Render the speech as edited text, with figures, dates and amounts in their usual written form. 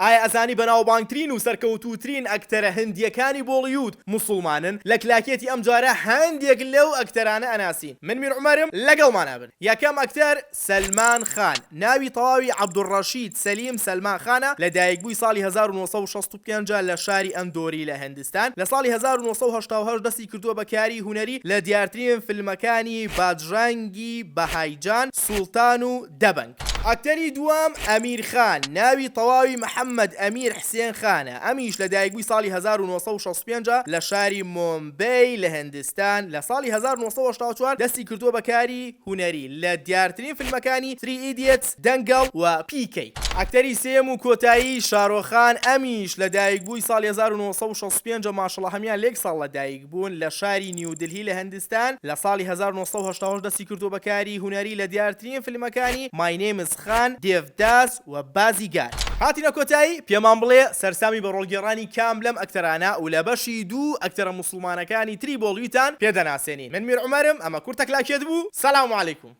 ئایا ئەزانی بەناوبانگترین و سەرکەوتووترین ئەکتەرە هندییەکانی بۆڵیوود موسوڵمانن؟ لە کلاکێتی ئەمجارە هەندێک لەو ئەکتەرانە ئەناسین. من میر عومەرم، لەگەڵمانا بن. یەکەم ئەکتەر، سەلمان خان، ناوی تەواوی عەبدولڕەشید سەلیم سەلمان خانە، لەدایکبووی ساڵی 1965 لە شاری ئەندۆری لە هندستان، لە ساڵی 1988 دەستی کردووە بە کاری هونەری، لە دیارترین فیلمەکانی باجرانگی بەهایجان، سوڵتان و دەبەنگ. ئەکتەری دووەم، ئەمیر خان، ناوی تەواوی محەمەد ئەمیر حسێن خانە، ئەمیش لەدایکبووی ساڵی 1965 لە شاری مۆمبەی لە هندستان، لە ساڵی 1984 دەستی کردووە بە کاری هونەری، لە دیارترین فیلمەکانی Three Idiots، دەنگەڵ و پی کەی. ئەکتەری سێیەم و کۆتایی، شارۆخان، ئەمیش لەدایکبووی ساڵی 1965 ماشەڵا هەموویان لەیەک ساڵ لەدایکبوون، لە شاری نیودلهی لە هندستان، لە ساڵی 1988 دەستی کردووە بە کاری هونەری، لە دیارترین فیلمەکانی My Name Is Khan، دێڤداس و بازیگار. هاتینە کۆتایی، پێمان بڵێ سەرسامی بە ڕۆڵگێڕانی کام لەم ئەکتەرانە و لە بەشی دوو ئەکتەرە موسڵمانەکانی تری بۆڵیوتان پێ دەناسێنین. من میر عومەرم، ئەمە کورتە کلاکێت بوو. سلام علیکم.